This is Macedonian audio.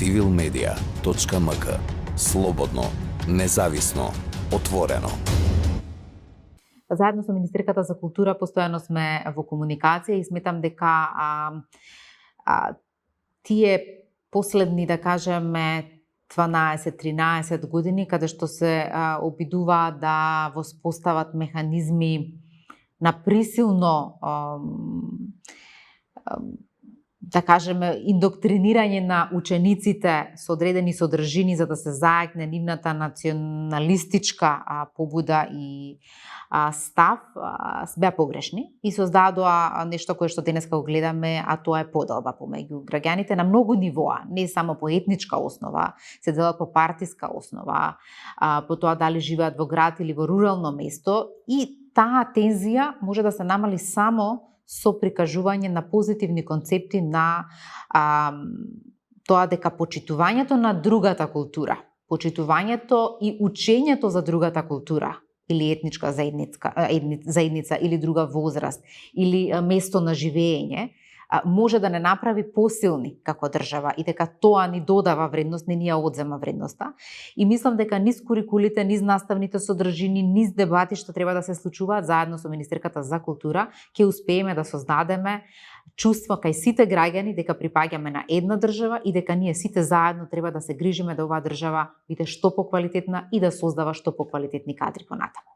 civilmedia.mk. Слободно, независно, отворено. Заедно со Министерката за култура постојано сме во комуникација и сметам дека тие последни, да кажеме, 12-13 години, каде што се обидуваат да воспостават механизми на присилно да кажеме, индоктринирање на учениците со одредени содржини за да се зајакне нивната националистичка побуда и став, беа погрешни и создадоа нешто кое што денеска го гледаме, а тоа е поделба помеѓу граѓаните на многу нивоа, не само по етничка основа, се делат по партиска основа, по тоа дали живеат во град или во рурално место, и таа тензија може да се намали само со прикажување на позитивни концепти на тоа дека почитувањето на другата култура, почитувањето и учењето за другата култура или етничка заедница или друга возраст или место на живење може да не направи посилни како држава и дека тоа ни додава вредност, не ни ја одзема вредноста. И мислам дека низ курикулите, низ наставните содржини, низ дебати што треба да се случуваат заедно со Министерката за култура, ќе успееме да создадеме чувство кај сите граѓани дека припаѓаме на една држава и дека ние сите заедно треба да се грижиме да оваа држава биде што поквалитетна и да создава што поквалитетни кадри понатаму.